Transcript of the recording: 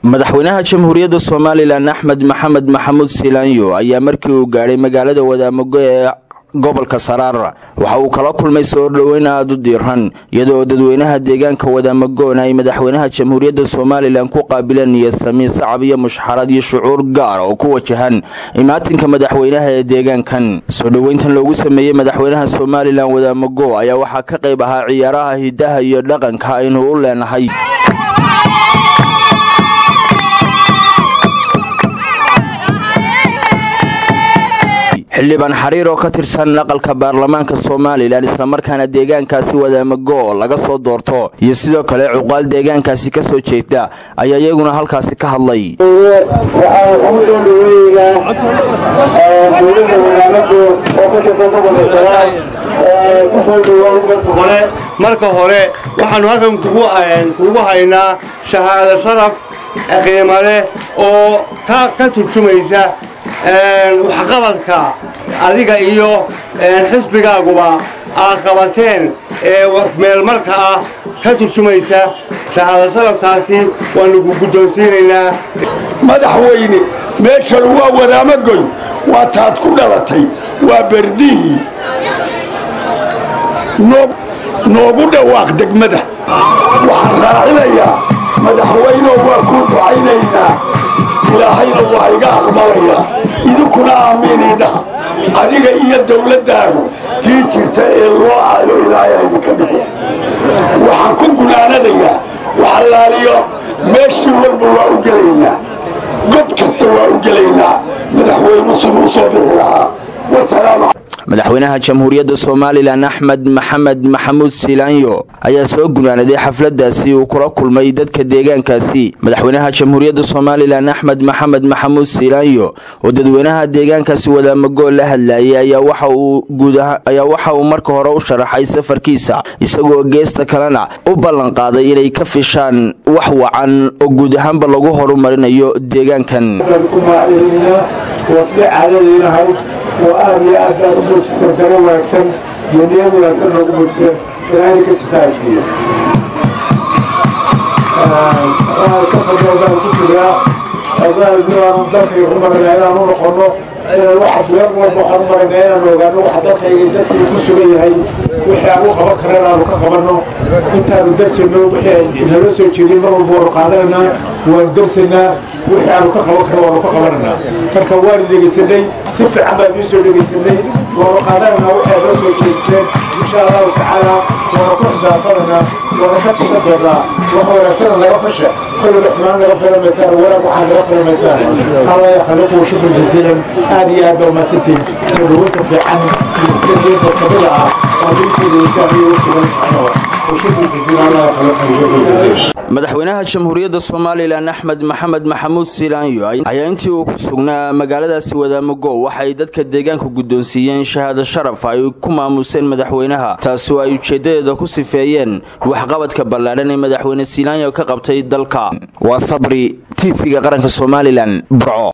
Madaxweynaha Jamhuuriyadda Somalilan Axmed Maxamed Maxamuud Silaanyo ayaa markii uu gaadhay magaalada Wadaamago ee gobolka Saraar waxa uu kala kulmay soo dhoweyn aada u diiran, iyadoo dadweynaha deegaanka Wadaamagoona ay madaxweynaha Jamhuuriyadda Somalilan ku qaabileen niyad samiin, sacab iyo mushxarad iyo shucuur gaar oo ku wajahan imaatinka madaxweynaha ee deegaankan. Soo dhoweyntan loogu sameeyey madaxweynaha Somalilan Wadaamago ayaa waxaa ka qayb ahaa ciyaaraha hidaha iyo dhaqanka aynu u leenahay. Xildhibaan Xariir oo ka tirsan aqalka baarlamaanka Somalilan, islamarkaana deegaankaasi Wadaamago laga soo doorto, iyo sidoo kale cuqaal deegaankaasi ka soo jeeda ayaa iyaguna halkaasi ka hadlay. Waxaan ugu soo dhaweeynaa dowladda Wadaamago oo ka tirsan gobolka Saraar. Kusoo dhawow. Marka hore waxaanu halkan kugu haynaa shahaado sharaf qiimo leh oo ka turjumaysa waxqabadka adiga iyo xisbigaaguba aad qabateen ee meelmarka ah ka turjumaysa. Shahaado sharaftaasi waanu ku guddoonsiinaynaa. Madaxweyne, meeshan waa Wadaamagoy, waa taad ku dhalatay, waa berdihii. Noogu dhawaaq degmada. Waxaan raacinayaa, madaxweyneoo waa kuu ducaynaynaa, Ilaahayna waa iga aqbalayaa, idinkuna aamiin idhaha. Adiga iyo dawladdaadu tii jirta ee loo aayo Ilaahay idinka dhigo. Waxaan ku gunaanadayaa, waxalaaliyo meeshii walba waa u gelaynaa, god kasta waa u gelaynaa madaxweynu siduu usoo bixi lahaa. Wasalaam. Madaxweynaha Jamhuuriyadda Somalilan Axmed Maxamed Maxamuud Silaanyo ayaa soo gunaanaday xafladaasi uu kula kulmay dadka deegaankaasi. Madaxweynaha Jamhuuriyadda Somalilan Axmed Maxamed Maxamuud Silaanyo oo dadweynaha deegaankaasi Wadaamago la hadlayay ayaa waxa uu marka hore u sharaxay safarkiisa, isagoo geesta kalena u ballan qaaday inay ka fishaan wax wacan oo guud ahaanba lagu horumarinayo deegaankan. Oo aad iyo aad baad u muujiseen daro wanaagsan iyo niyad wanaagsan noogu muujiseen, Ilaahayna ka jisaasiiye. Safar dheer baan ku jiraa, aanu dalkayga ku maraynaa inaan u noqono, inaan waxa meel walba waxaan u maraynaa inaan ogaano waxa dalkayga dadkayga ku sugan yahay, wixii aan u qaban karna inaanu ka qabanno. Intaanu darsayno wixii nala soo jeedin mar walba waanu qaadanaynaa, waanu darsaynaa, wixii aanu ka qaban karna waanu ka qabanaynaa. Marka waanu dhegaysanay, si fiican baan idiin soo dhegaysanay, waanu qaadanaynaa wixii aad noo soo jeedteen insha Allahu tacaala, waanu ku xisaabtanaynaa, waanu ka tashan doonaa. Wax wanaagsana naga fasha, kolliba xumaan naga filamaysaan, wanaag waxaa naga filamaysaan. Allah yakhaliqu. Shukran jaziilan, aad iyo aad baa umahadsantihin soo dhaweynta fiican iyo sida niyadda sabida ah oo dhulkeeda iyo waqtigan shukran jaziilan. Allah yakhaliqu, shukran jaziilan. Madaxweynaha Jamhuuriyadda Somalilan Axmed Maxamed Maxamuud Silaanyo ayaa intii uu ku sugnaa magaaladaasi Wadaamago waxay dadka deegaanku guddoonsiiyeen shahaado sharaf ay ku maamuseen madaxweynaha, taasi oo ay ujeeddadeeda ku sifeeyeen waxqabadka ballaadhan ee madaxweyne Silaanyo ka qabtay dalka. Waa Sabri, TV-ga Qaranka Somalilan, Burco.